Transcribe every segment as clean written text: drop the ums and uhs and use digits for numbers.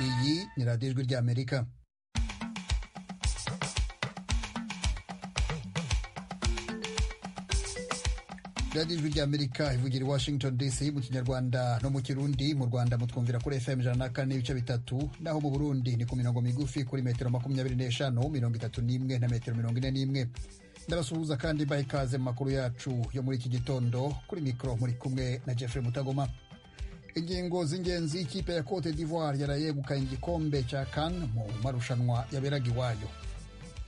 Iyi ni radiyo Ijwi ry'Amerika. Radiyo Ijwi ry'Amerika ivugira i Washington DC mu Kinyarwanda no mu Kirundi. Mu Rwanda mutwumvira kuri FM 104.3, naho mu Burundi ni ku mirongo migufi kuri metero 25, 31 na metero 41. Ndabasuhuza kandi mbaha ikaze mu makuru yacu yo muri iki gitondo. Kuri mikoro muri kumwe na Jeffrey Mutagoma. Ingingo z'ingenzi: ikipe ya Cote d'Ivoire yarayegukanye igikombe cya CAN mu marushanwa yaberaga iwayo.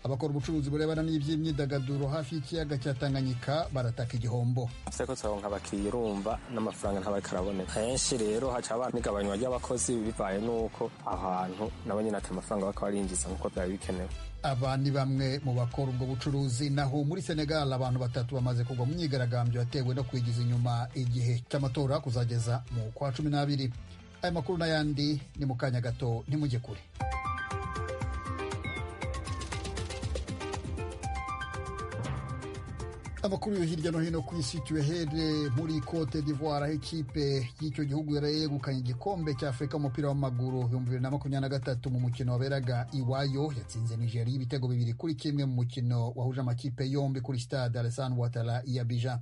Abakora ubucuruzi burebana n'iby'imyidagaduro hafi y'ikiyaga cya Tanganyika barataka igihombo. Seko turonka abakiriya, urumva n'amafaranga ntabariko araboneka henshi, rero haca haba n'igabanywa ry'abakozi bivaye n'uko aho hantu nabo nyene ata amafaranga bariko barinjiza nk'uko vyari bikenewe. Aba ni bamwe mu bakora ubwo bucuruzi. Naho muri Senegal abantu batatu bamaze kugwa mu myigaragambyo yatewe no kwigiza inyuma igihe cy'amatora kuzageza mu kwa 12. Aya makuru n'ayandi ni mu kanya gato, ntimujye kure. Amakuru yo hirya no hino ku isi tuyahere muri Cote d'Ivoire, aho ikipe y'icyo gihugu yaraye yegukanye igikombe cya Afurika umupira w'amaguru 2023 mu mukino waberaga iwayo. Yatsinze Nigeria ibitego 2-1 mu mukino wahuje amakipe yombi kuri stade Alassane Ouattara i Abidjan.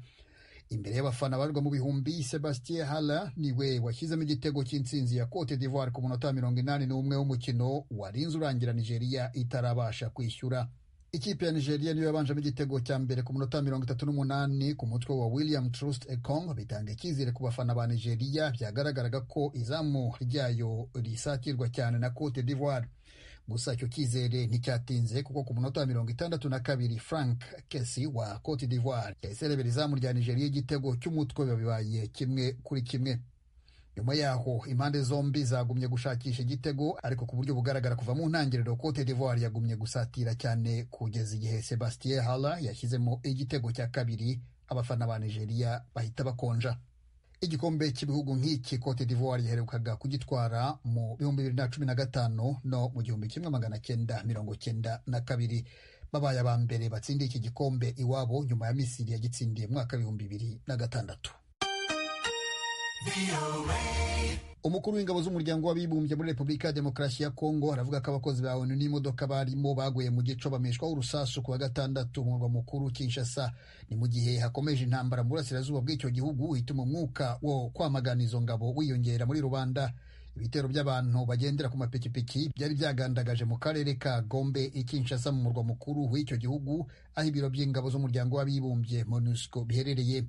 Imbere y'abafana barirwa mu bihumbi, Sebastien Haller niwe washyizemo igitego cy'intsinzi ya Cote d'Ivoire ku munota 81 w'umukino warinze urangira Nigeria itarabasha kwishyura. Ikipe ya Nigeria niyo yabanjemo igitego cya mbere ku munota 38 ku mutwe wa William Trust Ekong, bitanga icyizere ku bafana ba Nigeria. Byagaragaraga ko izamu ryayo risatirwa cyane na Cote d'Ivoire. Gusa icyo cyizere nticyatinze, kuko ku munota wa 62 Frank Kessy wa Cote d'Ivoire yahise arebera izamu rya Nigeria igitego cy'umutwe, biba bibaye 1-1. Nyuma yaho impande zombi zagumye gushakisha igitego, ariko ku buryo bugaragara kuva mu ntangiriro Cote d'Ivoire yagumye gusatira cyane kugeza igihe Sebastien Haller yashyizemo igitego cya kabiri, abafana ba Nigeria bahita bakonja. Igikombe cy'ibihugu nk'iki Cote d'Ivoire yaherukaga kugitwara mu 2015 no mu 1992. Babaye aba mbere batsindiye iki gikombe iwabo nyuma ya Misiri yagitsindiye mu mwaka 2006. Umukuru w'ingabo z'umuryango w'abibumbye muri Repubulika ya Demokarasi ya Kongo aravuga ko abakozi ba ONU n'imodoka barimo baguye mu gico bameshwaho urusasu ku wa gatandatu mu murwa mukuru Kinshasa. Ni mu gihe hakomeje intambara mu burasirazuba bw'icyo gihugu ituma umwuka wo kwamagana izo ngabo wiyongera muri rubanda. Ibitero by'abantu bagendera ku mapikipiki byari byagandagaje mu karere ka Gombe i Kinshasa mu murwa mukuru w'icyo gihugu, aho ibiro by'ingabo z'umuryango w'abibumbye MONUSCO biherereye.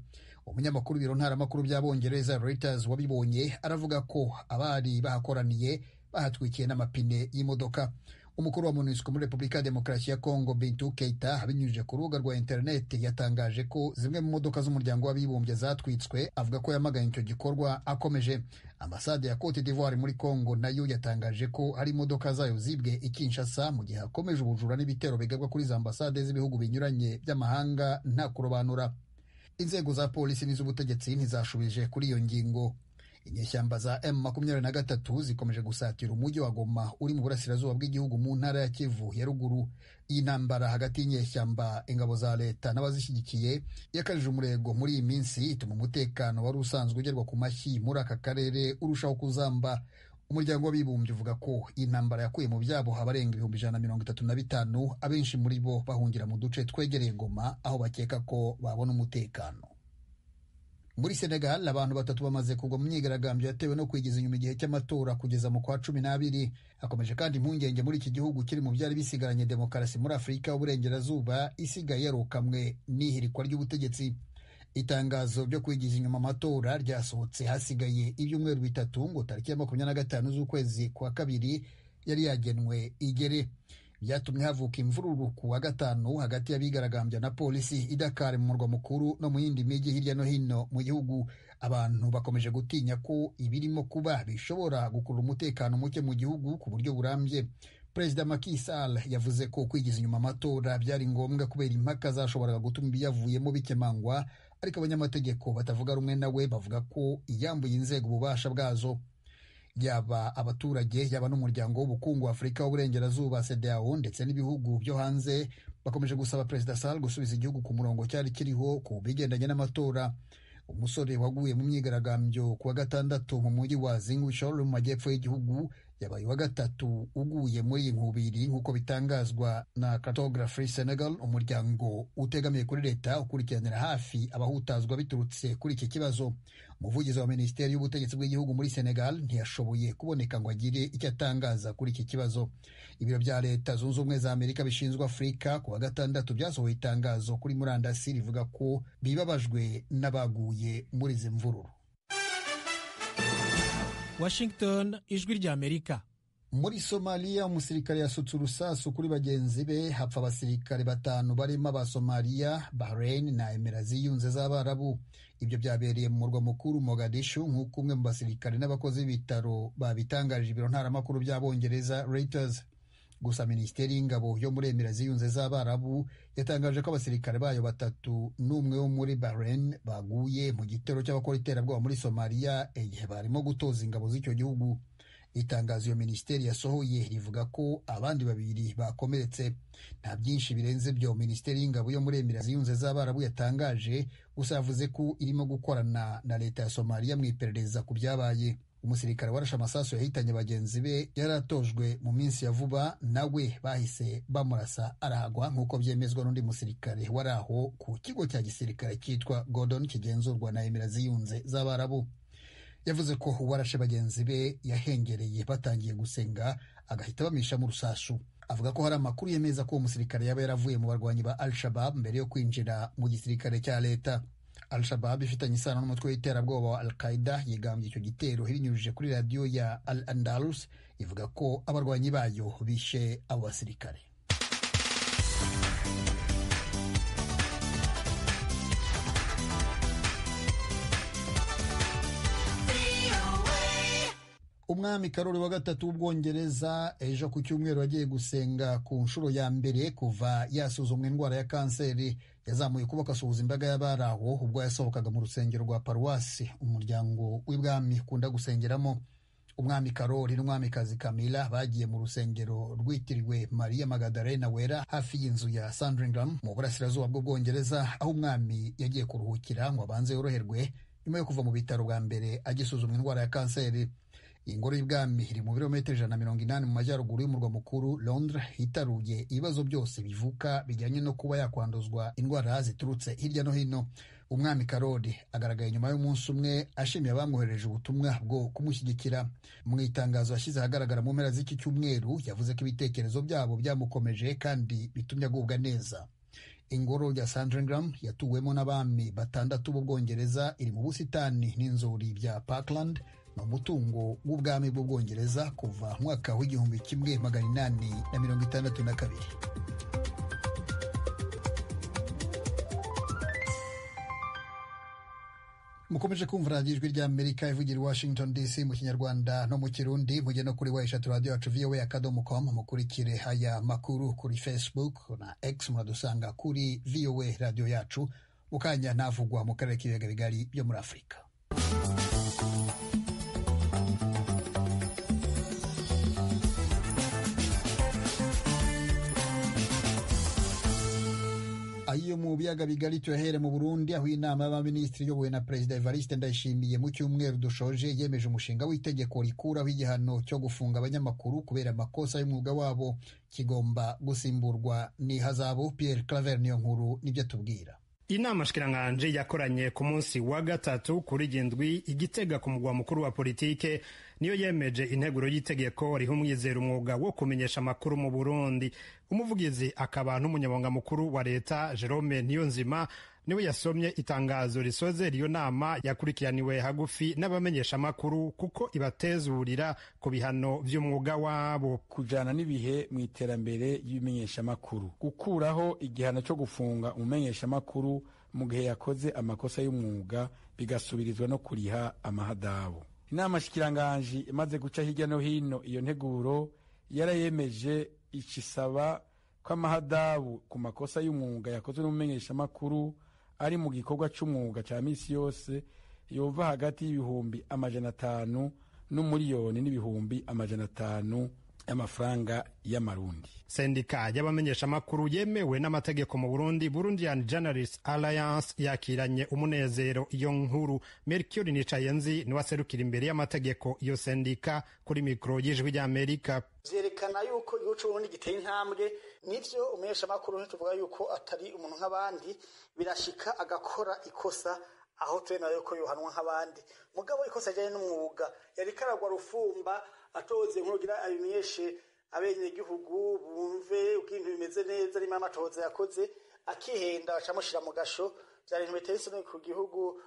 Umunyamakuru biro ntaramakuru by'Abongereza Reuters wabibonye aravuga ko abari bahakoraniye bahatwikiye n'amapine y'imodoka. Umukuru wa MONUSCO muri Repubulika ya Demokarasi ya Kongo Bintou Keita, abinyujije ku rubuga rwa interineti, yatangaje ko zimwe mu modoka z'umuryango w'abibumbye zatwitswe, avuga ko yamaganye icyo gikorwa akomeje. Ambasade ya Cote d'Ivoire muri Kongo nayo yatangaje ko hari imodoka zayo zibwe i Kinshasa, mu gihe hakomeje ubujura n'ibitero bigabwa kuri za ambasade z'ibihugu binyuranye by'amahanga nta kurobanura. Inzego za polisi n'iz'ubutegetsi ntizashubije kuri iyo ngingo. Inyeshyamba za M23 zikomeje gusatira umujyi wa Goma uri mu burasirazuba bw'igihugu mu ntara ya Kivu ya ruguru. Iyi ntambara hagati y'inyeshyamba, ingabo za leta n'abazishyigikiye yakajije umurego muri iyi minsi, ituma umutekano wari usanzwe ugerwa ku mashyi muri aka karere urushaho kuzamba. Umuryango w'abibumbye uvuga ko iyi ntambara yakuye mu byabo abarenga 135,000, abenshi muri bo bahungira mu duce twegereye Goma aho bakeka ko babona umutekano. Muri Senegal abantu batatu bamaze kugwa mu myigaragambyo yatewe no kwigiza inyuma igihe cy'amatora kugeza mu kwa 12. Hakomeje kandi impungenge muri iki gihugu kiri mu byari bisigaranye demokarasi muri Afurika y'Uburengerazuba isigaye yarukamwe n'ihirikwa ry'ubutegetsi. Itangazo ryo kwigiza inyuma amatora ryasohotse hasigaye ibyumweru 3 ngo tariki ya 25 z'ukwezi kwa kabiri yari yagenwe igere. Byatumye havuka imvururu ku wa gatanu hagati y'abigaragambya na polisi i Dakar mu murwa mukuru no mu yindi mijyi hirya no hino mu gihugu. Abantu bakomeje gutinya ko ibirimo kuba bishobora gukurura umutekano muke mu gihugu ku buryo burambye. Perezida Macky Sall yavuze ko kwigiza inyuma amatora byari ngombwa kubera impaka zashoboraga gutuma ibiyavuyemo bikemangwa, ariko abanyamategeko batavuga rumwe nawe bavuga ko iyambuye inzego ububasha bwazo. Yaba abaturage, yaba n'umuryango w'ubukungu wa Afurika w'Uburengerazuba CEDEAO ndetse n'ibihugu byo hanze bakomeje gusaba Perezida Sall gusubiza igihugu ku murongo cyari kiriho ku bigendanye n'amatora. Umusore waguye mu myigaragambyo kuwa gatandatu mu mujyi wa Ziguinchor mu majyepfo y'igihugu Yabaye wa gatatu uguye muri iyi nkubiri, nk'uko bitangazwa na Cartography Senegal, umuryango utegamiye kuri leta ukurikiranira hafi abahutazwa biturutse kuri iki kibazo. Umuvugizi wa minisiteri y'ubutegetsi bw'igihugu muri Senegal ntiyashoboye kuboneka ngo agire icyo atangaza kuri iki kibazo. Ibiro bya Leta Zunze Ubumwe za Amerika bishinzwe Afurika ku wa gatandatu byasohoye itangazo kuri murandasi rivuga ko bibabajwe n'abaguye muri izi mvururu. Washington, Ijwi ry'Amerika. Muri Somaliya, umusirikare yasutse urusasu kuri bagenzi be, hapfa abasirikare batanu barimo Abasomaliya, Bahrain na Emira Ziyunze z'Abarabu. Ibyo byabereye mu murwa mukuru Mogadishu, nk'uko umwe mu basirikare n'abakozi b'ibitaro babitangarije ibiro ntaramakuru by'Abongereza Reuters. Gusa minisiteri y'ingabo yo muri Emira Ziyunze z'Abarabu yatangaje ko abasirikare bayo batatu n'umwe wo muri Bahrain baguye mu gitero cy'abakora iterabwoba muri Somaliya igihe barimo gutoza ingabo z'icyo gihugu. Itangazo iyo minisiteri yasohoye rivuga ko abandi babiri bakomeretse. Nta byinshi birenze byo minisiteri y'ingabo yo muri Emira Ziyunze z'Abarabu yatangaje, gusa yavuze ko irimo gukorana na leta ya Somaliya mu iperereza ku byabaye. Umusirikare warashe amasasu yahitanye bagenzi be yaratojwe mu minsi ya vuba, nawe bahise bamurasa arahagwa, nk'uko byemezwa n'undi musirikare wari aho ku kigo cya gisirikare cyitwa Gordon kigenzurwa na Emira Ziyunze z'Abarabu. Yavuze ko uwarashe bagenzi be yahengereye batangiye gusenga, agahita bamisha mu rusasu. Avuga ko hari amakuru yemeza ko uwo musirikare yaba yaravuye mu barwanyi ba Al-Shabab mbere yo kwinjira mu gisirikare cya leta. Al-Shabab ifitanye isano n'umutwe w'iterabwoba wa Al-Qaida yigambye icyo gitero ibinyujije kuri radiyo ya Al Andalus, ivuga ko abarwanyi bayo bishe abo basirikare. Umwami Karori wa gatatu w'Ubwongereza ejo ku cyumweru yagiye gusenga ku nshuro ya mbere kuva yasuzumwa indwara ya kanseri. Yazamuye ukuboko asuhuza imbaga y'abari aho ubwo yasohokaga mu rusengero rwa paruwasi umuryango w'ibwami ukunda gusengeramo. Umwami Karori n'umwamikazi Camilla bagiye mu rusengero rwitiriwe Mariya Magadalena Wera hafi y'inzu ya Sandringham mu burasirazuba bw'Ubwongereza, aho umwami yagiye kuruhukira ngo abanze yoroherwe nyuma yo kuva mu bitaro bwa mbere agisuzumwa indwara ya kanseri. Ingoro y'ibwami iri mu birometero 180 mu majyaruguru y'umurwa mukuru Londres, hitaruye ibibazo byose bivuka bijyanye no kuba yakwanduzwa indwara ziturutse hirya no hino. Umwami Karori agaragaye nyuma y'umunsi umwe ashimiye abamwohereje ubutumwa bwo kumushyigikira. Mu itangazo yashyize ahagaragara mu mpera z'iki cyumweru, yavuze ko ibitekerezo byabo byamukomeje kandi bitumye agubwa neza. Ingoro ya Sandringham yatuwemo n'abami batandatu b'Ubwongereza iri mu busitani n'inzuri bya Parkland, ni umutungo w'ubwami bw'Ubwongereza kuva mu mwaka w'1862. Mukomeje kumva radiyo Ijwi ry'Amerika ivugira i Washington DC mu Kinyarwanda no mu Kirundi. Mujye no kuri w radiyo yacu voa.com mukurikire aya makuru kuri Facebook na X, muradusanga kuri VOA radiyo yacu. Mukanya ntavugwa mu karere k'ibiyaga bigari byo muri Afurika. Ayo mu biyaga bigari tuyahere mu Burundi, aho inama y'abaminisitiri iyobowe na Perezida Evariste Ndayishimiye mu cyumweru dushoje yemeje umushinga w'itegeko rikuraho igihano cyo gufunga abanyamakuru kubera amakosa y'umwuga wabo, kigomba gusimburwa n'ihazabu. Pierre Claver niyo nkuru nibyo tubwira. Inama nshikiranganji yakoranye ku munsi wa gatatu kuri gindwi igitega ku mugwa mukuru wa politike niyo yemeje integuro y'itegeko riha umwizero umwuga wo kumenyesha amakuru mu Burundi. Umuvugizi akaba n'umunyamabanga mukuru wa leta Jerome Niyonzima niwe yasomye itangazo risoze iyo nama yakurikiraniwe hagufi n'abamenyesha amakuru kuko ibatezurira ku bihano vy'umwuga wabo. Kujana n'ibihe mu iterambere ry'ibimenyeshamakuru, gukuraho igihano cyo gufunga umumenyeshamakuru mu gihe yakoze amakosa y'umwuga bigasubirizwa no kuriha amahadabu. Inama shikiranganji imaze guca hirya no hino iyo nteguro yarayemeje, icisaba ko amahadabu ku makosa y'umwuga yakozwe n'umumenyeshamakuru ari mu gikorwa c'umwuga ca misi yose yova hagati y'500,000 n'1,500,000 y'amafaranga y'amarundi. Sendika y'abamenyeshamakuru yemewe n'amategeko mu Burundi, Burundian Journalists Alliance, yakiranye umunezero iyo nkuru. Mercure Nicayenzi niwe aserukira imbere y'amategeko iyo sendika, kuri mikoro y'Ijwi ry'Amerika. Vyerekana yuko igihugu c'Uburundi giteye intambwe. Nivyo, umumenyeshamakuru ntituvuga yuko atari umuntu nk'abandi, birashika agakora ikosa, aho twemera yuko yohanwa nk'abandi. Mugabo ikosa rijanye n'umwuga, yariko aragwa rufumba, atoze nkugira abimenyeshe abenegihugu bumve uko ibintu bimeze neza, arimo amatohoza yakoze akihenda, bacamushira mu gasho. Vyari ibintu biteye isoni ku gihugu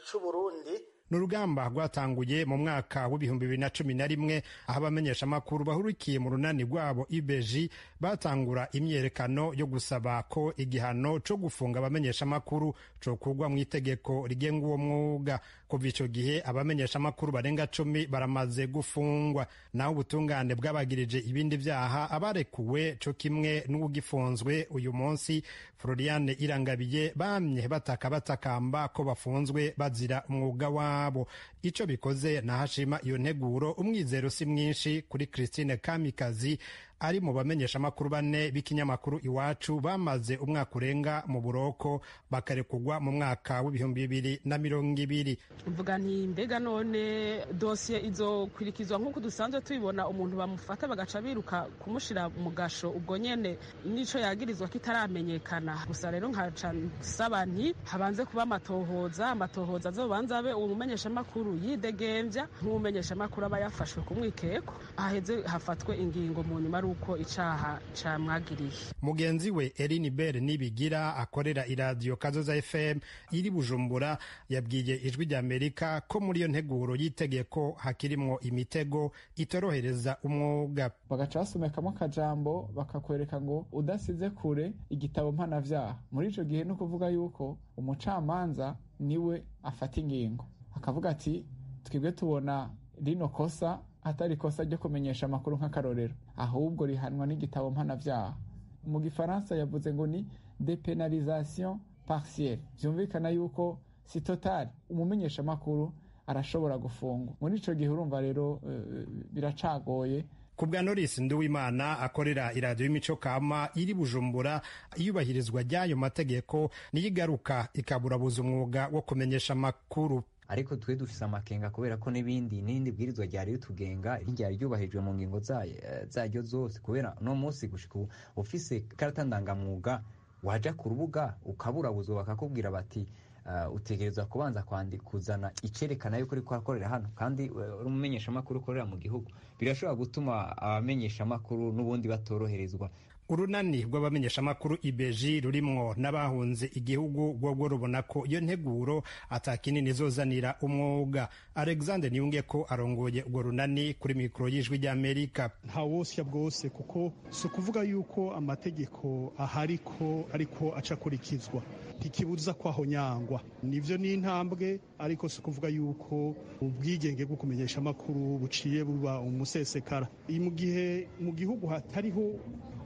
c'Uburundi. Ni urugamba rwatanguye mu mwaka w'2011, aho abamenyeshamakuru bahurikiye mu runani rwabo IBJ batangura imyerekano yo gusaba ko igihano co gufunga abamenyeshamakuru cokurwa mu itegeko rigenga uwo mwuga. Kuva ico gihe abamenyeshamakuru barenga 10 baramaze gufungwa, naho ubutungane bwabagirije ibindi vyaha. Abarekuwe co kimwe n'uwugifunzwe uyu munsi, Floriane Irangabiye, bamye bataka batakamba ko bafunzwe bazira umwuga wabo. Ico bikoze nahashima iyo nteguro, umwizero si mwinshi kuri Christine Kamikazi, ari mu bamenyeshamakuru bane b'ikinyamakuru Iwacu bamaze umwaka urenga mu buroko, bakarekurwa mu mwaka w'2020. Mvuga nti mbega none dosiye izokurikizwa nk'uko dusanzwe tubibona, umuntu bamufata bagaca biruka kumushira mu gasho ubwo nyene n'ico yagirizwa kitaramenyekana? Gusa rero nkaca nsaba nti habanze kuba amatohoza, amatohoza azobanza abe uwo mumenyeshamakuru yidegemvya nk'umumenyeshamakuru aba yafashwe ku mwikeko, haheze hafatwe ingingo mu nyuma ari uko icaha camwagiriye. Mugenzi we Eline Bere Nibigira, akorera iradiyo Kazoza FM iri Bujumbura, yabwiye Ijwi ry'Amerika ko muri iyo nteguro y'itegeko hakirimwo imitego itorohereza umwuga. Bagaca basomekamo akajambo bakakwereka ngo udasize kure igitabo mpanavyaha. Muri ico gihe ni ukuvuga yuko umucamanza niwe afata ingingo, akavuga ati twebwe tubona rino kosa atari ikosa ryo kumenyesha amakuru nk'akarorero, ahubwo rihanwa n'igitabo mpanavyaha. Mu gifaransa yavuze ngo ni depenalisation partielle, vyumvikana yuko si total, umumenyesha amakuru arashobora gufungwa muri ico gihe. Urumva rero biracagoye. Ku bwa Norris Nduwimana, akorera iradiyo y'Imico Kama iri Bujumbura, iyubahirizwa ry'ayo mategeko niyo igaruka ikaburabuza umwuga wo kumenyesha amakuru. Ariko twe dufise amakenga kubera ko n'ibindi n'irindi bwirizwa ryari ritugenga ryari ryubahirijwe mu ngingo zaryo zose, kubera no munsi gushika ubu ufise ikarata ndangamwuga waja ku rubuga ukaburabuzwa, bakakubwira bati utegerezwa kubanza kuzana icerekana yuko uriko urakorera hano kandi uri umumenyeshamakuru ukorera mu gihugu. Birashobora gutuma abamenyeshamakuru n'ubundi batoroherezwa. Urunani rw'abamenyeshamakuru IBJ rurimwo n'abahunze igihugu rwo rubona ko iyo nteguro ata kinini izozanira umwuga. Alexander Niyungeko arongoye urwo runani, kuri mikoro y'Ijwi ry'Amerika. Nta wosya bwose, kuko si ukuvuga yuko amategeko ahari ko ariko aca akurikizwa, ntikibuza ko ahonyangwa. Nivyo, ni intambwe, ariko si ukuvuga yuko ubwigenge bwo kumenyesha amakuru buciye buba umusesekara. Mu gihe mu gihugu hatariho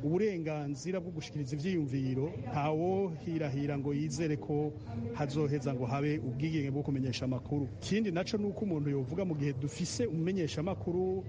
uburenganzira bwo gushikiriza ivyiyumviro, ntawo hirahira ngo yizere ko hazoheza ngo habe ubwigenge bwo kumenyesha amakuru. Ikindi naco nuko umuntu yovuga, mu gihe dufise umumenyesha amakuru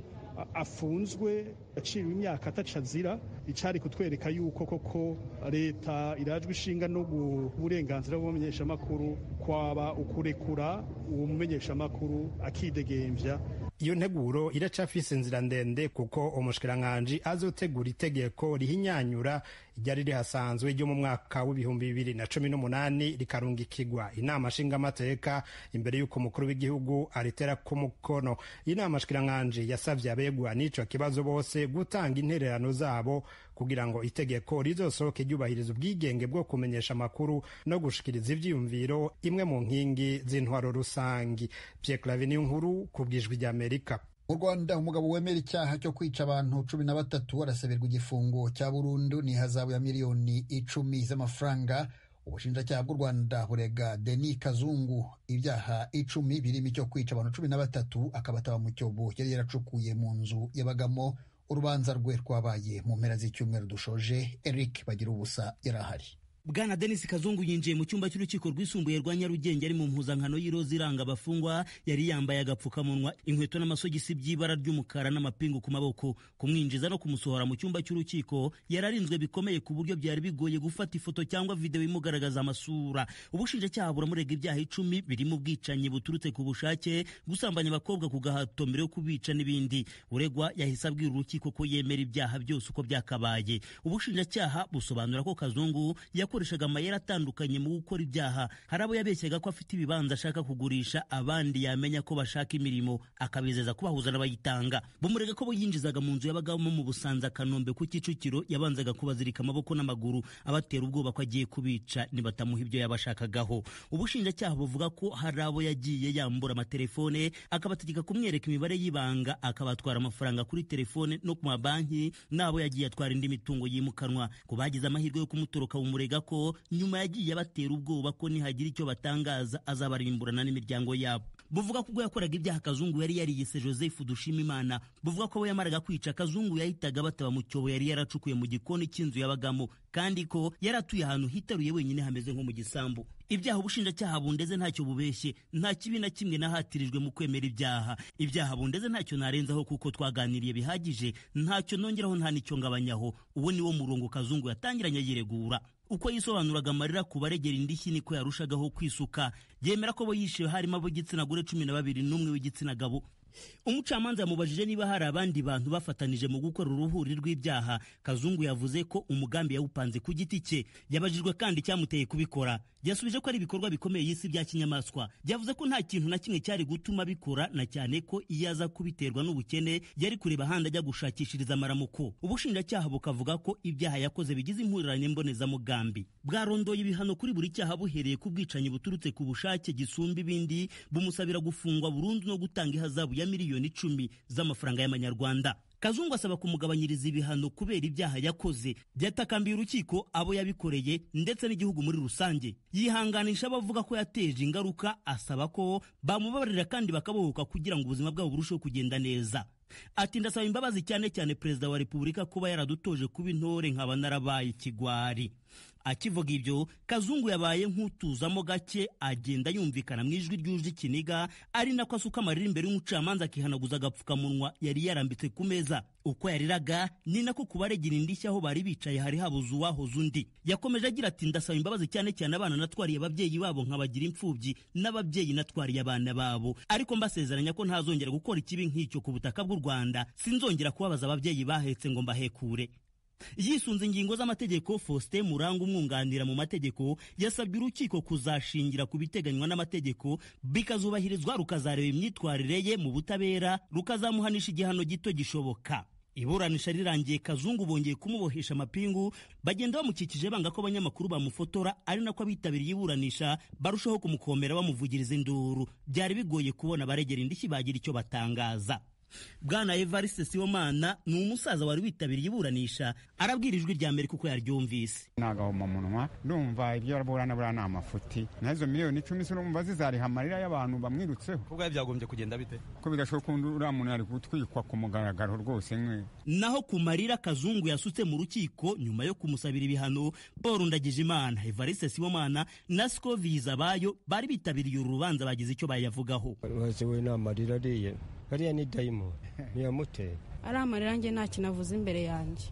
afunzwe, aciriwe imyaka atacazira, icari kutwereka yuko koko leta irajwe ishinga no uburenganzira bw'umumenyeshamakuru kwaba ukurekura uwo mumenyeshamakuru akidegemvya. Iyo nteguro iracafise inzira ndende, kuko umushikiranganji azotegura itegeko rihinyanyura ryari rihasanzwe ryo mu mwaka w'2018, rikarungikirwa inama nshingamateka imbere y'uko umukuru w'igihugu aritera ku mukono. Inama nshikiranganji yasavye abegwa n'ico kibazo bose gutanga intererano zabo kugira ngo itegeko rizosohoke ryubahiriza ubwigenge bwo kumenyesha amakuru no gushikiriza ivyiyumviro, imwe mu nkingi z'intwaro rusangi. Pierre Claver Niyonkuru, ku bw'Ijwi ry'Amerika. Mu Rwanda, umugabo wemera icyaha cyo kwica abantu 13 arasabirwa igifungo cya burundu n'ihazabu ya miliyoni 10 z'amafaranga. Ubushinjacyaha bw'u Rwanda burega Denis Kazungu ibyaha 10, birimo icyo kwica abantu 13 akabataba mu cyobo yari yaracukuye mu nzu yabagamo. Urubanza rwe rwabaye mu mpera z'icyumweru dushoje. Eric Bagira Ubusa yari ahari. Bwana Denis Kazungu yinjiye mu cyumba cy'urukiko rwisumbuye rwa Nyarugenge ari mu mpuzankano y'iroza iranga abafungwa. Yari yambaye agapfukamunwa, inkweto n'amasogisi by'ibara ry'umukara n'amapingu ku maboko. Kumwinjiza no kumusohora mu cyumba cy'urukiko yararinzwe bikomeye ku buryo byari bigoye gufata ifoto cyangwa video imugaragaza amasura. Ubushinjacyaha buramurega ibyaha 10 birimo ubwicanyi buturutse ku bushake, gusambanya abakobwa ku gahato mbere yo kubica n'ibindi. Uregwa yahise abwira urukiko ko yemera ibyaha byose uko byakabaye. Ubushinjacyaha busobanura ko Kazungu yakoreshaga amayeri atandukanye mu gukora ibyaha. Hari abo yabeshyaga ko afite ibibanza ashaka kugurisha, abandi yamenya ko bashaka imirimo akabizeza kubahuza n'abayitanga. Bumurega ko bo yinjizaga mu nzu yabagamo mu Busanza, Kanombe ku Kicukiro, yabanzaga kubazirika amaboko n'amaguru abatera ubwoba ko agiye kubica nibatamuha ibyo yabashakagaho. Ubushinjacyaha buvuga ko hari abo yagiye yambura amatelefone akabategeka kumwereka imibare y'ibanga, akabatwara amafaranga kuri telefone no ku mabanki, n'abo yagiye atwara indi mitungo yimukanwa. Ku bagize amahirwe yo kumutoroka, bumurega ko nyuma yagiye abatera ubwoba ko nihagira icyo batangaza azabarimburana n'imiryango yabo. Buvuga ko ubwo yakoraga ibyaha Kazungu yari yariyise Joseph Dushimimana. Buvuga ko abo yamaraga kwica Kazungu yahitaga bataba mu cyobo yari yaracukuye mu gikoni cy'inzu yabagamo, kandi ko yari atuye ahantu hitaruye wenyine hameze nko mu gisambu. Ibyaha ubushinjacyaha bundeze ntacyo bubeshye, nta kibi na kimwe nahatirijwe mu kwemera ibyaha. Ibyaha bundeze ntacyo narenzaho kuko twaganiriye bihagije, ntacyo nongeraho nta n'icyo ngabanyaho. Uwo niwo murongo Kazungu yatangiranye yiregura. Uko yisobanuraga amarira ku baregera indishyi niko yarushagaho kwisuka. Yemera ko bo yishe harimo ab'igitsina gore 12 n'umwe w'igitsina gabo. Umucamanza yamubajije niba hari abandi bantu bafatanije mu gukora uruhuri rw'ibyaha. Kazungu yavuze ko umugambi yawupanze ku giti cye. Yabajijwe kandi icyamuteye kubikora. Yasubije ko ari ibikorwa bikomeye y'isi bya kinyamaswa. Yavuze ko nta kintu na kimwe cyari gutuma abikora, na cyane ko iyo aza kubiterwa n'ubukene yari kureba ahandi ajya gushakishiriza amaramuko. Ubushinjacyaha bukavuga ko ibyaha yakoze bigize impurirane mbonezamugambi. Bwarondoye ibihano kuri buri cyaha buhereye ku bwicanyi buturutse ku bushake gisumba ibindi, bumusabira gufungwa burundu no gutanga ihazabu ya miliyoni 10 z'amafaranga y'amanyarwanda. Kazungu asaba kumugabanyiriza ibihano kubera ibyaha yakoze. Byatakambiye urukiko, abo yabikoreye ndetse n'igihugu muri rusange. Yihanganisha abavuga ko yateje ingaruka, asaba ko bamubabarira kandi bakabohoka kugira ngo ubuzima bwabo burusheho kugenda neza. Ati ndasaba imbabazi cyane cyane Perezida wa Repubulika kuba yaradutoje kuba intore nkaba narabaye ikigwari. Akivuga ibyo, Kazungu yabaye nk'utuzamo gake, agenda yumvikana mu ijwi ryuje ikiniga, ari nako asuka amarira imbere y'umucamanza akihanaguza agapfukamunwa yari yarambitse ku meza. Uko yariraga ni nako kubaregera indishyi aho bari bicaye hari habuze uwahoze undi. Yakomeje agira ati ndasaba imbabazi cyane cyane abana natwariye ababyeyi babo nkabagira imfubyi, n'ababyeyi natwariye abana babo, ariko mbasezeranya ko ntazongera gukora ikibi nk'icyo ku butaka bw'u Rwanda. Sinzongera kubabaza ababyeyi bahetse ngo mbahekure. Yisunze ingingo z'amategeko, Faustin Muranga umwunganira mu mategeko yasabye urukiko kuzashingira ku biteganywa n'amategeko bikazubahirizwa, rukazareba imyitwarire ye mu butabera, rukazamuhanisha igihano gito gishoboka. Iburanisha rirangiye, Kazungu bongeye kumubohesha amapingu, bagenda bamukikije banga ko abanyamakuru bamufotora, ari nako abitabiriye iburanisha barushaho kumukomera bamuvugiriza induru. Byari bigoye kubona abaregera indishyi bagira icyo batangaza. Bwana Evariste Sibomana ni umusaza wari witabiriye iburanisha, arabwira Ijwi rya Amerika uko yaryumvise. Nagahomamunwa, ndumva ibyo araburana buriya ni amafuti. Nazo miliyoni 10 sinumva zizariha amarira y'abantu bamwirutseho. Kubwa byagombye kugenda bite? Ko bidashoboka uriya muntu ari gutwikwa ku mugaragaro rwose nkwe. Naho ku marira Kazungu yasutse mu rukiko nyuma yo kumusabira ibihano, Paul Ndagijimana, Evariste Sibomana na Scoviza bayo bari bitabiriye uru rubanza bagize icyo bayavugaho. Waziwe n'amarira ariye. Ariya ni dayimoni ntiyamuteye. Ari amarira njye nta kintu avuze imbere yanjye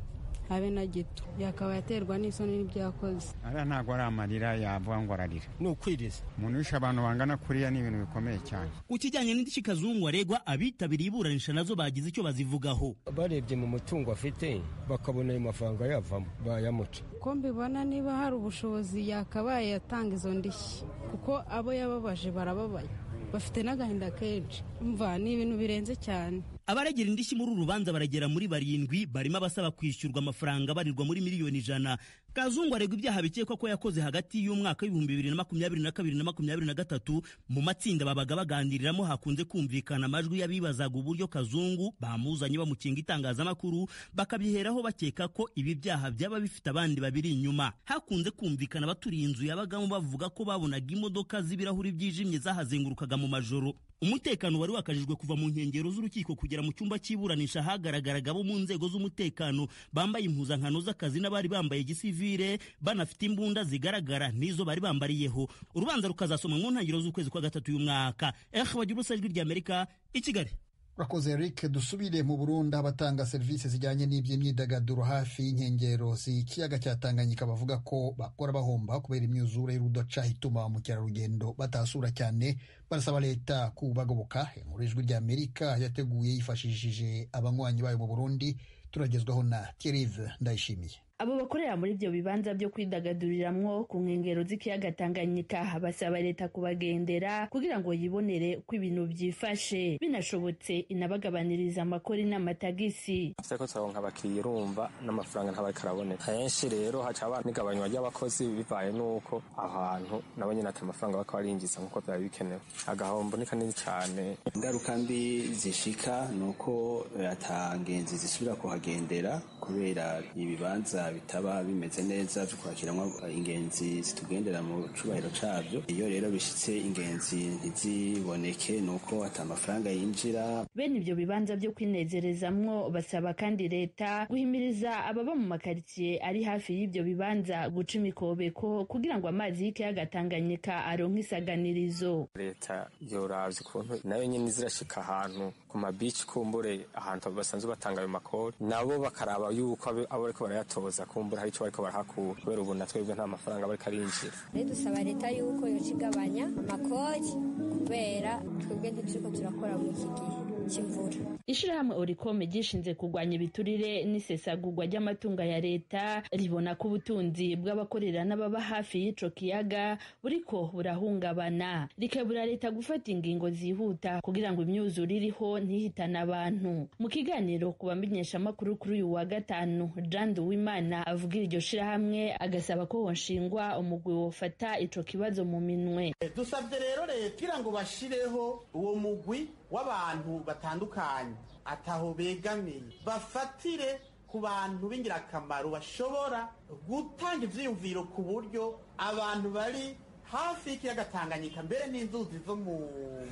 habe na gito, yakabaye aterwa n'isoni n'ibyo yakoze. Ariya ntabwo ari amarira yavuga ngo ararira, ni ukwiriza. Umuntu wishe abantu bangana kuriya ni ibintu bikomeye cyane. Ku kijyanye n'indishyi Kazungu aregwa, abitabiriye iburanisha nazo bagize icyo bazivugaho. Barebye mu mutungo afite bakabona ayo mafaranga yavamo bayamuca. Uko mbibona, niba hari ubushobozi yakabaye yatanga izo ndishyi, kuko abo yababaje barababaye, bafite n'agahinda kenshi. Umva ni ibintu birenze cyane. Abaregera indishyi muri uru rubanza baragera muri 7, barimo abasaba kwishyurwa amafaranga barirwa muri miliyoni 100. Kazungu aregwa ibyaha bikekwa ko yakoze hagati y'umwaka w'2022 na 2023. Mu matsinda babaga baganiriramo hakunze kumvikana amajwi y'abibazaga uburyo Kazungu bamuzanye bamukinga itangazamakuru, bakabiheraho bakeka ko ibi byaha byaba bifite abandi babiri inyuma. Hakunze kumvikana abaturiye inzu yabagamo bavuga ko babonaga imodoka z'ibirahuri byijimye zahazengurukaga mu majoro. Umutekano wari wakajijwe kuva mu nkengero z'urukiko kugera mu cyumba cy'iburanisha. Hagaragaraga abo mu nzego z'umutekano bambaye impuzankano z'akazi n'abari bambaye igisivili. gisivire banafite imbunda zigaragara n'izo bari bambariyeho. Urubanza rukazasomwa mu ntangiriro z'ukwezi kwa gatatu y'umwaka. Bagira ubusa, Ijwi ry'Amerika i Kigali. Urakoze Eric. Dusubire mu Burundi. Abatanga serivisi zijyanye n'iby'imyidagaduro hafi y'inkengero z'ikiyaga cya Tanganyika bavuga ko bakora bahomba kubera imyuzure y'urudaca ituma ba mukerarugendo batasura cyane. Barasaba leta kubagoboka. Inkuru Ijwi ry'Amerika yateguye yifashishije abanywanyi bayo mu Burundi turagezwaho na Thierry Ndayishimiye. Abo bakorera muri ibyo bibanza byo kwidagaduriramwo ku nkengero z'ikiyaga Tanganyika basaba leta kubagendera kugira ngo yibonere uko ibintu byifashe, binashobotse inabagabaniriza amakori n'amatagisi. Ko turaronka abakiriya, urumva n'amafaranga ntabariko araboneka henshi. Rero haca haba n'igabanywa ry'abakozi bivaye n'uko ahantu nabo nyene ata amafaranga bariko barinjiza nk'uko vyari bikenewe. Agahombo ni kanini cane. Ingaruka mbi zishika ni uko ata ngenzi zisubira kuhagendera kubera ibibanza bitaba bimeze neza vyo kwakiramwo ingenzi zitugendera mu cubahiro cabyo. Iyo rero bishitse ingenzi ntiziboneke, nuko ata amafaranga yinjira. Bene ibyo bibanza byo kwinezerezamwo basaba kandi leta guhimiriza ababa mu makaritsiye ari hafi y'ibyo bibanza guca imikobeko kugira ngo amazi y'ikiyaga Tanganyika aronke isaganirizo. Leta yoravye ukuntu nayo nyene izirashika ahantu ku mabici, kumbure ahantu basanzwe batanga ayo makori, nabo bakaraba yuko abo bariko barayatoza kumbura hari ico bariko barahakura, kubera ubu na twebwe nta mafaranga bariko arinjira. Rero dusaba leta yuko yoca igabanya amakori kubera twebwe ntituriko turakora muri iki gihe cy'imvura. Ishirahamwe Orikome ryishinze kurwanya ibiturire n'isesagurwa ry'amatungo ya leta ribona ko ubutunzi bw'abakorera n'ababa hafi y'ico kiyaga buriko burahungabana, rikebura leta gufata ingingo zihuta kugira ngo imyuzure iriho ntihitane abantu. Mu kiganiro ku bamenyeshamakuru kuri uyu wa gatanu, Jean Duwimana avuga iryo shirahamwe agasaba ko hoshingwa umugwi wofata ico kibazo mu minwe. Dusabye rero leta kugira ngo bashireho uwo mugwi w'abantu batandukanye ataho begamiye, bafatire ku bantu b'ingirakamaro bashobora gutanga ivyiyumviro ku buryo abantu bari hafi y'ikiyaga Tanganyika mbere n'inzuzi zo mu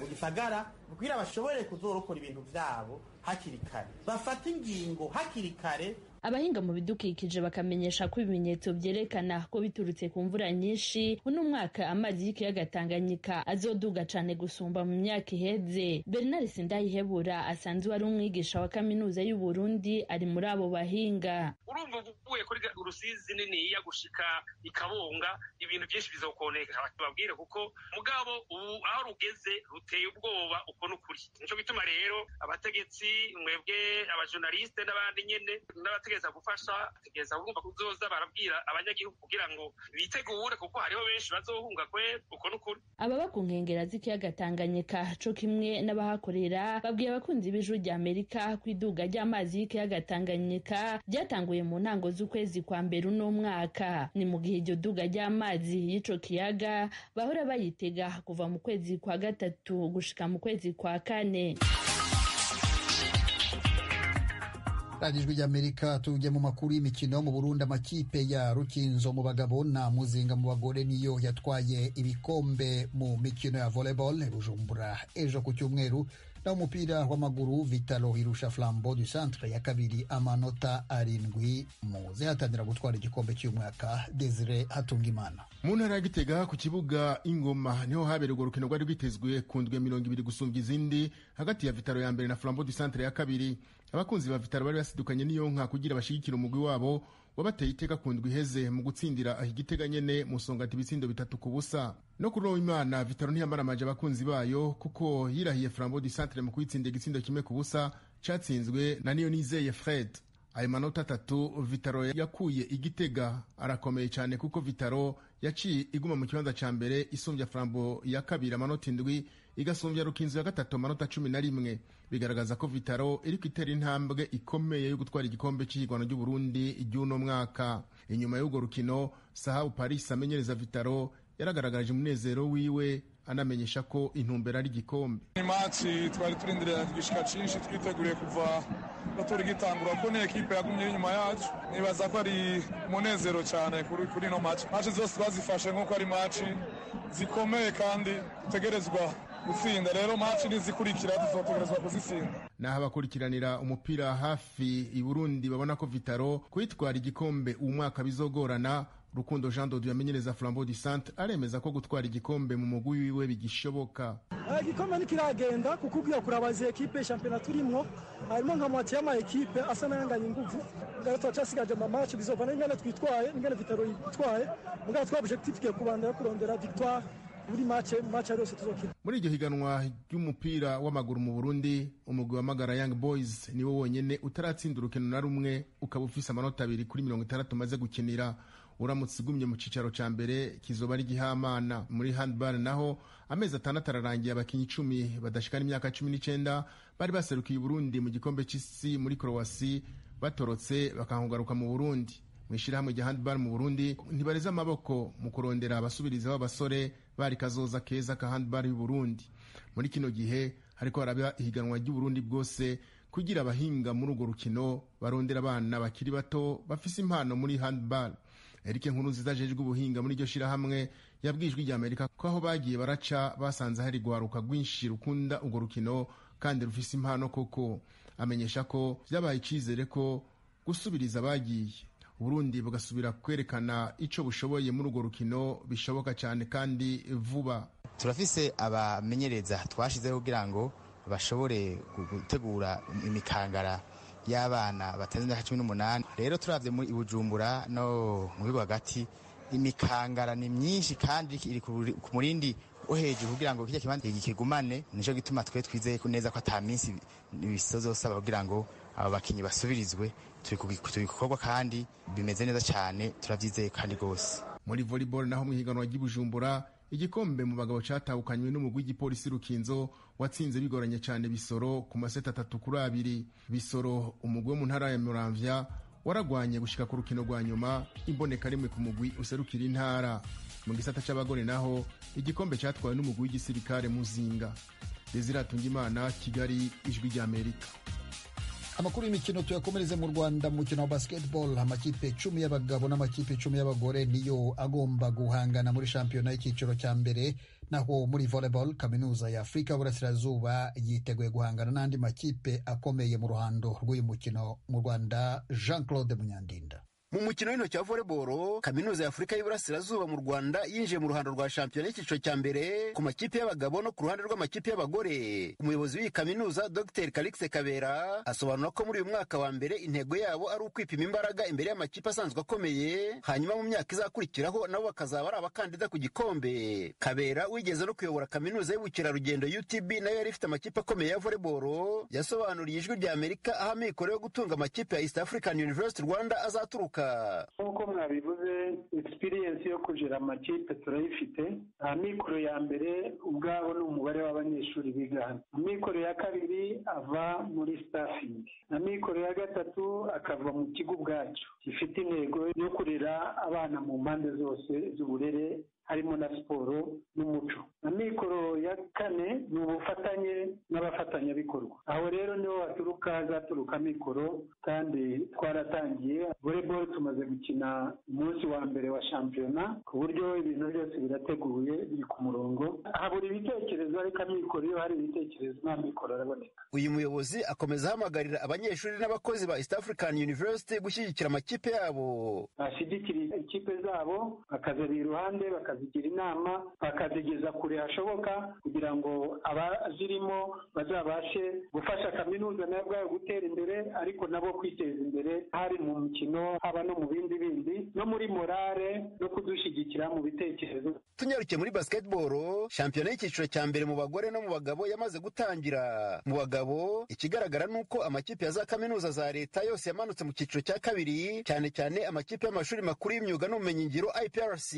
gisagara kugira bashobore kuzorokora ibintu vyabo hakiri kare, bafate ingingo hakiri kare. Abahinga mu bidukikije bakamenyesha ko ibimenyetso vyerekana ko biturutse ku mvura nyinshi uno mwaka amazi y'ikiyaga Tanganyika azoduga cane gusumba mu myaka iheze. Bernard Sindayihebura asanzwe ari umwigisha wa kaminuza y'u Burundi ari muri abo bahinga. Urumva uvuye kuri Rusizi niniya gushika ikabunga, ibintu byinshi bizokoneka babwire, kuko mugabo ubu aho rugeze ruteye ubwoba, uko n'ukuri. Nico gituma rero abategetsi, mwebwe abajournaliste n'abandi nyene n'abategetsi gufasha tegeza urumva kuzoza barabwira abanyagihugu kugira ngo bitegure, kuko hariho benshi bazohunga kwe, uko n'ukuri. Ababa ku nkengera z'ikiyaga Tanganyika co kimwe n'abahakorera babwiye abakunzi b'Ijwi rya Amerika ko iduga ry'amazi y'ikiyaga Tanganyika ryatanguye mu ntango z'ukwezi kwa mbere uno mwaka. Ni mu gihe iryo duga ry'amazi y'ico kiyaga bahora bayitega kuva mu kwezi kwa gatatu gushika mu kwezi kwa kane. Radiyo Ijwi ry'Amerika. Tujye mu makuru y'imikino. Mu Burundi, amakipe ya Rukinzo mu bagabo na Muzinga mu bagore niyo yatwaye ibikombe mu mikino ya volleyball Bujumbura ejo ku cyumweru. Naho umupira w'amaguru, Vitalo irusha Flambeau du Centre ya kabiri amanota 7 mu zihatanira gutwara igikombe cy'umwaka. Desire Hatungimana. Mu ntara ya Gitega ku kibuga Ingoma niho habereye urwo rukino rwari rwitezwe ku ndwi 20 gusumbya izindi hagati ya Vitalo ya mbere na Flambeau du Centre ya kabiri. Abakunzi ba Vitalo bari basidukanye n'iyo nka kugira bashigikire umugwi wabo wabateye iteka ku ndwi iheze mu gutsindira aho Igitega nyene mu Songati ibitsindo 3-0. No kuri uwo Imana, Vitalo ntiyamaramaje abakunzi bayo kuko yirahiye Flambeau du Centre mu kuyitsinda igitsindo 1-0 catsinzwe na Niyo Nizeye Fred. Ayo manota 3 Vitalo yakuye Igitega arakomeye cyane, kuko Vitalo yaciye iguma mu kibanza ca mbere isumbya Flambeau ya kabiri amanota 7, igasumbya Rukinzo ya gatatu amanota 11. Bigaragaza ko Vitalo iriko itera intambwe ikomeye yo gutwara igikombe cy'ihigwano ry'u Burundi ry'uno mwaka. Inyuma y'urwo rukino, Sahabu Paris amenyereza Vitalo yaragaragaje umunezero wiwe anamenyesha ko intumbero ari igikombe. Ni match twari turindiriye igishika cinshi, twiteguriye kuva batora igitangura, ko ni ekipe yagumye inyuma yacu. Nibaza ko ari umunezero cyane kuri ino match. Match zose twazifashe nk'uko ari match zikomeye kandi dutegerezwa gutsinda. Rero match nizikurikira tuzotegerezwa kuzitsinda. Naho abakurikiranira umupira hafi i Burundi babona ko Vitaro kwitwara igikombe uwu mwaka bizogorana, Rukundo Jean Dodo yamenyereza Flambeau du Centre aremeza ko gutwara igikombe mu mugwi wiwe bigishoboka. Igikombe ntikiragenda kuko ugiye kuraba izi ekipe shampiyona turimwo harimo nka moitié y'ama ekipe asa n'ayanganya inguvu. Rero turacyasigaje ama match, bizovana n'ingene twitwaye, n'ingene Vitaro yitwaye. Mugabo twa objectif tugiye kubandanya kurondera victoire buri match, match yose tuzokina. Muri iryo higanwa ry'umupira w'amaguru mu Burundi, umugwi wa Magara Young Boys niwo wonyene utaratsinda urukino na rumwe, ukaba ufise amanota 2 kuri 60 umaze gukinira. Uramutse ugumye mu cicaro ca mbere kizoba ari gihamana. Muri handball naho amezi 6 ararangiye abakinyi 10 badashikana imyaka 19 bari baserukiye Burundi mu gikombe c'isi muri Croatie batorotse bakankugaruka mu Burundi. Mu ishirahamwe rya handball mu Burundi ntibareze amaboko mu kurondera abasubiriza b'abasore bari kazoza keza ka handball y'u Burundi. Muri kino gihe hariko haraba ihiganwa ry'u Burundi bwose kugira abahinga muri urwo rukino barondera abana bakiri bato bafise impano muri handball. Eric Nkurunziza ajejwe ubuhinga muri iryo shirahamwe yabwijwe rya Amerika ko aho bagiye baraca basanze hari gwaruka rwinshi rukunda urwo rukino kandi rufise impano koko. Amenyesha ko vyabaye icizere ko gusubiriza abagiye Burundi bugasubira kwerekana ico bushoboye muri urwo rukino bishoboka cyane kandi vuba. Turafise abamenyereza twashizeho kugira ngo bashobore gutegura imikangara y'abana batarenze imyaka 18. Rero turavye muri Bujumbura no mu bigo hagati, imikangara ni myinshi kandi iri ku murindi wo hejuru kugira ngo kirya kibanza kigumane. Nico gituma twe twizeye neza ko ata minsi bizosaba kugira ngo abo bakinyi basubirizwe. Turi kubikorwa kandi bimeze neza cyane, turavyizeye kandi gose. Muri volleyball naho mu higanwa ry'Ibujumbura, igikombe mu bagabo catahukanywe n'umugwi w'igipolisi Rukinzo watsinze bigoranye cyane Bisoro ku maseti 3-2. Bisoro umugwi wo mu ntara ya Muramvya waragwanye gushika ku rukino rwa nyuma, imboneka rimwe ku mugwi userukira intara. Mu gisata c'abagore naho igikombe catwawe n'umugwi w'igisirikare Muzinga. Desire Tungimana, Kigali, Ijwi ry'Amerika. Amakuru y'imikino tuyakomereze mu Rwanda. Mu mukino wa basketball, amakipe 10 y'abagabo n'amakipe 10 y'abagore niyo agomba guhangana muri shampiyona y'icyiciro cya mbere. Naho muri volleyball, kaminuza ya Afurika y'Uburasirazuba yiteguye guhangana n'andi makipe akomeye mu ruhando rw'uyu mukino mu Rwanda. Jean Claude Munyandinda. Mu mukino w'intoki wa volleyball, kaminuza ya Afurika y'Iburasirazuba mu Rwanda yinjiye mu ruhando rwa shampiyona y'icyiciro cya mbere ku makipe y'abagabo no ku ruhande rw'amakipe y'abagore. Umuyobozi w'iyi kaminuza Dr Calixte Kabera asobanura ko muri uyu mwaka wa mbere intego yabo ari ukwipima imbaraga imbere y'amakipe asanzwe akomeye, hanyuma mu myaka izakurikiraho nabo bakazaba ari abakandida ku gikombe. Kabera wigeze no kuyobora kaminuza y'ubukerarugendo UTB nayo yari ifite amakipe akomeye ya volleyball, yasobanuriye Ijwi rya Amerika aho amikoro yo gutunga amakipe ya East African University Rwanda azaturuka. Nk'uko mwabivuze, experience yo kujera amakipe turayifite. Amikoro ya mbere ubwabo ni umubare w'abanyeshuri biga hano. Amikoro ya kabiri ava muri staffing. Amikoro ya gatatu akava mu kigo ubwacyo gifite intego yo kurera abana mu mpande zose z'uburere, harimo na siporo n'umuco. Amikoro ya kane ni ubufatanye n'abafatanyabikorwa. Aho rero niho haturuka hazaturuka amikoro, kandi twaratangiye. Volleyball tumaze gukina umunsi wa mbere wa shampiyona, ku buryo ibintu byose birateguye biri ku murongo. Habura ibitekerezo, ariko amikoro, iyo hari ibitekerezo n'amikoro araboneka. Uyu muyobozi akomeza ahamagarira abanyeshuri n'abakozi ba East African University gushyigikira amakipe yabo. Bashyigikira ikipe zabo, bakazaba iruhande, bakazigira inama, bakazigeza kure hashoboka, kugira ngo abazirimo bazabashe gufasha kaminuza nayo ubwayo gutera imbere, ariko nabo kwiteza imbere, hari mu mukino, haba no mu bindi bindi, no muri morale, no kudushyigikira mu bitekerezo. Tunyarukiye muri basketball, shampiyona y'icyiciro cya mbere mu bagore no mu bagabo yamaze gutangira. Mu bagabo ikigaragara ni uko amakipe ya za kaminuza za leta yose yamanutse mu cyiciro cya kabiri, cyane cyane amakipe y'amashuri makuru y'imyuga n'ubumenyingiro IPRC.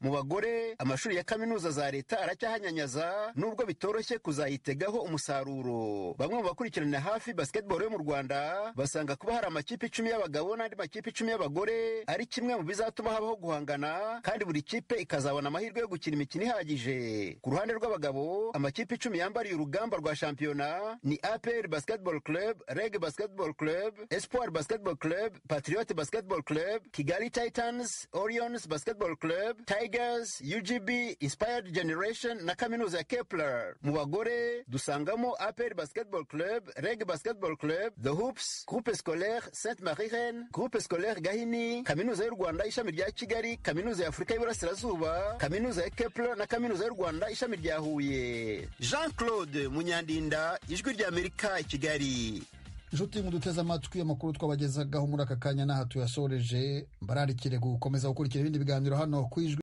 Mu bagore amashuri ya kaminuza za leta aracyahanyanyaza nubwo bitoroshye kuzayitegaho umusaruro. Bamwe mu bakurikirana hafi basketball yo mu Rwanda basanga kuba hari amakipe 10 y'abagabo n'andi makipe 10 y'abagore y'abagore ari kimwe mu bizatuma habaho guhangana, kandi buri kipe ikazabona amahirwe yo gukina imikino ihagije. Ku ruhande rw'abagabo, amakipe 10 yambariye urugamba rwa shampiyona ni APR Basketball Club, REG Basketball Club, Espoir Basketball Club, Patriot Basketball Club, Kigali Titans, Orions Basketball Club, Tigers, UGB, Inspired Generation na Kaminuza ya Kepler. Mu bagore dusangamo APR Basketball Club, REG Basketball Club, The Hoops, Groupe Scolaire Sainte Marie Reine, Groupe Scolaire Gahini, Kaminuza y'u Rwanda ishami rya Kigali, Kaminuza ya Afurika y'Iburasirazuba, Kaminuza ya Kepler na Kaminuza y'u Rwanda ishami rya Huye. Jean Claude Munyandinda, Ijwi rya Amerika i Kigali. Inshuti muduteze amatwi, amakuru twabagezagaho muri aka kanya n'aha tuyasoreje. Mbararikire gukomeza gukurikira ibindi biganiro hano ku Ijwi.